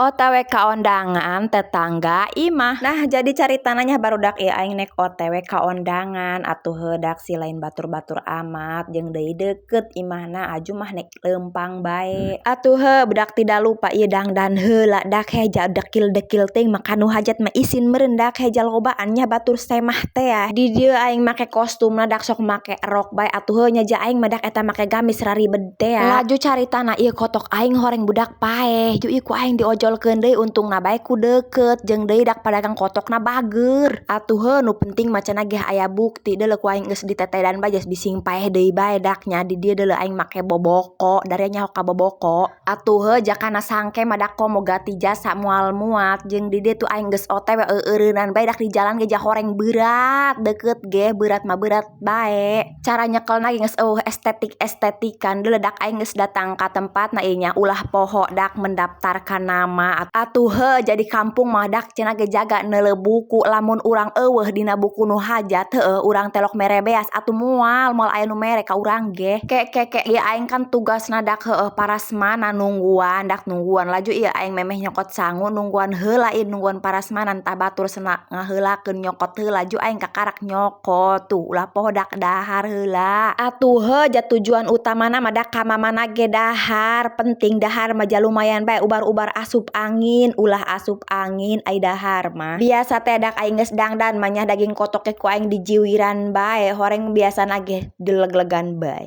OTW ka ondangan tetangga imah. Nah, jadi caritana nya, barudak, ieu aing nek OTW ka ondangan atuh heuh dak si lain batur-batur amat jeung deui deukeut imahna, aju mah nek leumpang bae. Atuh heuh budak, tidak lupa ieu dangdan heula dak heja dekil-dekil teuing mah ka nu hajat mah isin meureun dak heja lobaan nya batur semah teh ya. Di dieu aing make kostumna dak sok make rok bae, atuh heuh nya ja aing mah dak eta make gamis raribed teh ya. Laju caritana ieu kotok aing horeng budak paeh, ju ieu ku aing diojolkeun deui, untungna bae ku deukeut jeung deui dak padagang kotokna bager. Atuh heuh, nu penting mah cenah ge aya bukti, deuleu ku aing geus ditetedan bae geus bising paeh deui bae dak nya. Di dieu deuleu aing make boboko, daria nyaho ka boboko. Atuh heuh, jakana sangke mah dak komo gati jasa moal muat, jeung di dieu tuh aing geus OTW eueureunnan bae dak di jalan ge ja horeng beurat, deukeut ge beurat mah beurat bae. Cara nyekelna ge geus eueuh estetik-estetikan, deuleu dak aing geus datang ka tempatna ieu nya, ulah poho dak mendaftarkan nama. Atuh heuh, jadi kampung mah dak cenah ge jaga neuleu buku, lamun urang eueuh dina buku nu hajat heueuh urang telok mere beas atuh moal moal aya nu mere ka urang ge. Ke ke ke, ieu aing kan tugasna dak heueuh parasmanan nungguan dak nungguan, laju ieu aing memeh nyokot sangu nungguan heula ieu nungguan parasmanan, tah batur cenah ngaheulakeun nyokot heula, ju aing kakarak nyokot tuh, ulah poho dak dahar heula. Atuh heuh, ja tujuan utamana mah dak ka mamana ge dahar, penting dahar mah ja lumayan bae ubar-ubar asup angin, ulah asup angin ai dahar mah. Biasa teh dak aing geus dangdan mah nya daging kotok ge ku aing dijiwiran bae, horeng biasana ge dileg-legan bae.